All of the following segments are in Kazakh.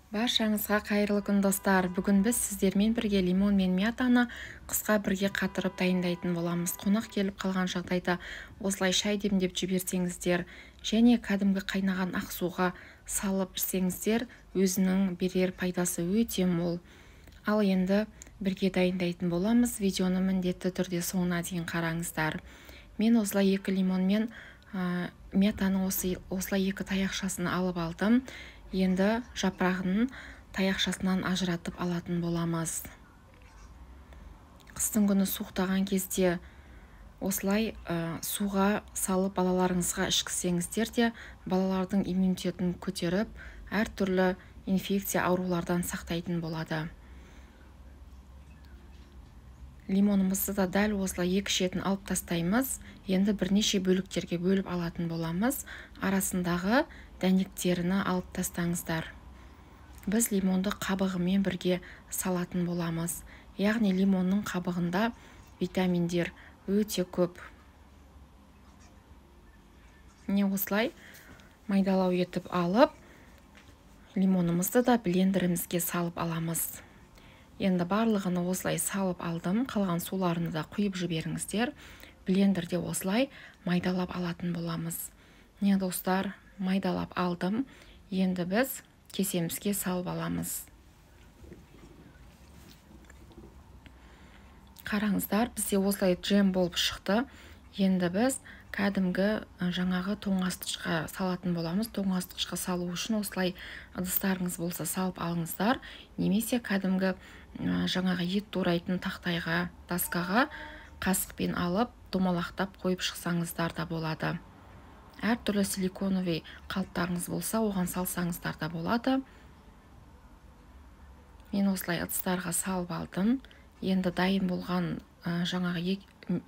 Баршаңызға қайырлы күн, достар. Бүгін біз сіздермен бірге лимон мен мятаны қысқа бірге қатырып дайындайтын боламыз. Қонақ келіп қалған жағдайда осылай шай демдеп жіберсеңіздер және кәдімгі қайнаған ақ суға салып ішсеңіздер, өзінің берер пайдасы өте мол. Ал енді бірге дайындайтын боламыз. Видеоны міндетті түрде соңына дейін қараңыздар. Мен осылай екі лимон мен мятаның осылай екі таяқшасын алып алдым. Енді жапырағын таяқшасынан ажыратып алатын боламыз. Қыстың күні суықтаған кезде осылай суға салып балаларыңызға ішкізсеңіздер де, балалардың иммунитетін көтеріп, әртүрлі инфекция аурулардан сақтайтын болады. Лимонымызды да дәл осылай екі шетін алып тастаймыз. Енді бірнеше бөліктерге бөліп алатын боламыз. Арасындағы дәнектеріні алып тастаңыздар. Біз лимонды қабығымен бірге салатын боламыз. Яғни лимонның қабығында витаминдер өте көп. Міне осылай майдалау етіп алып, лимонымызды да блендерімізге салып аламыз. Енді барлығын осылай салып алдым. Қалған суларını да құйып жіберіңіздер. Блендерде осылай майдалап алатын боламыз. Міне достар, майдалап алдым. Енді біз кесемізге салып аламыз. Қараңыздар, бізде осылай джем болып шықты. Енді біз кәдімгі жаңағы тоңазытқышқа салатын боламыз. Тоңазытқышқа салу үшін осылай ыдыстарыңыз болса салып алыңыздар, немесе кәдімгі жаңағы ет турайтын тақтайға, доскаға қасықпен алып домалақтап қойып шықсаңыздар да болады. Әртүрлі силиконовый қалыптарыңыз болса, оған салсаңыздар да болады. Мен осылай ыдыстарға салып алдым. Енді дайын болған жаңағы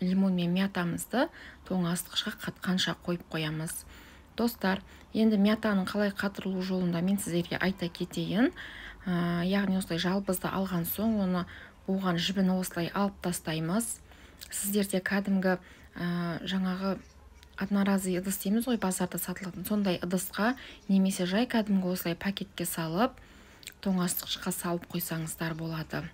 лимон мен мятамызды тоңазытқышқа қатқанша қойып қоямыз. Достар, енді мятаның қалай қатырылу жолында мен сіздерге айта кетейін. Яғни осылай жалбызды алған соң оны буған жібін осылай алып тастаймыз. Сіздерде кәдімгі жаңағы одноразовый ыдыс дейміз ғой, базарда сатылатын сондай ыдысқа немесе жай кәдімгі осылай пакетке салып тоңазытқышқа салып қойсаңыздар болады.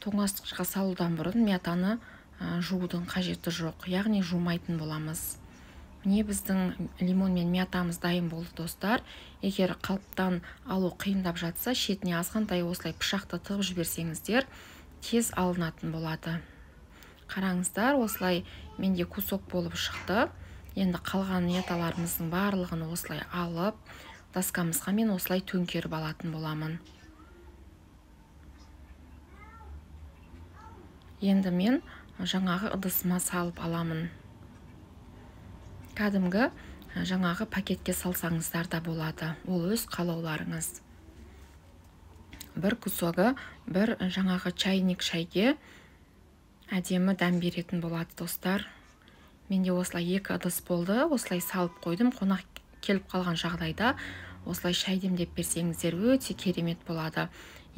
Тоңазытқышқа салудан бұрын мятаны жуудың қажеті жоқ, яғни жумайтын боламыз. Міне біздің лимон мен мятамыз дайын болды, достар. Егер қалыптан алу қиындап жатса, шетіне азғантай осылай пышақты тығып жіберсеңіздер, тез алынатын болады. Қараңыздар, осылай менде кусок болып шықты. Енді қалған мяталарымыздың барлығын осылай алып, доскамызға мен осылай төңкеріп алатын боламын. Енді мен жаңағы ыдысыма салып аламын. Кәдімгі жаңағы пакетке салсаңыздар да болады. Ол өз қалауларыңыз. Бір кусогы бір жаңағы чайник шайге әдемі дәм беретін болады, достар. Менде осылай екі ыдыс болды. Осылай салып қойдым. Қонақ келіп қалған жағдайда осылай шай демдеп берсеңіздер өте керемет болады.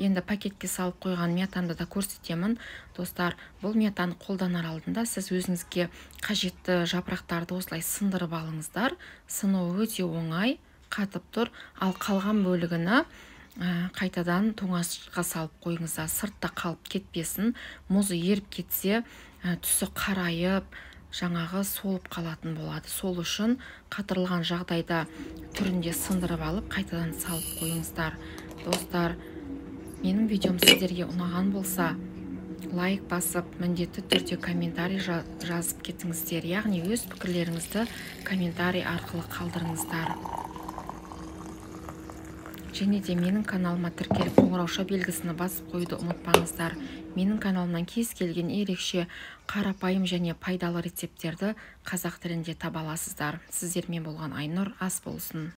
Енді пакетке салып қойған мятамды да көрсетемін. Достар, бұл мятаны қолданар алдында сіз өзіңізге қажетті жапырақтарды осылай сындырып алыңыздар. Сынуы өте оңай, қатып тұр. Ал қалған бөлігіні қайтадан тоңазытқышқа салып қойыңыздар. Сыртта қалып кетпесін. Мұзы еріп кетсе, түсі қарайып, жаңағы солып қалатын болады. Сол үшін қатырылған жағдайда түрінде сындырып алып, қайтадан салып қойыңыздар. Достар, менің видеом сіздерге ұнаған болса, лайк басып, міндетті түрде комментарий жазып кетіңіздер. Яғни өз пікірлеріңізді комментарий арқылы қалдырыңыздар. Және де менің каналыма тіркеліп, қоңырауша белгісini басып қоюды ұмытпаңыздар. Менің каналымнан кез келген ерекше, қарапайым және пайдалы рецепттерді қазақ тілінде таба аласыздар. Сіздермен болған Айнұр, ас болсын.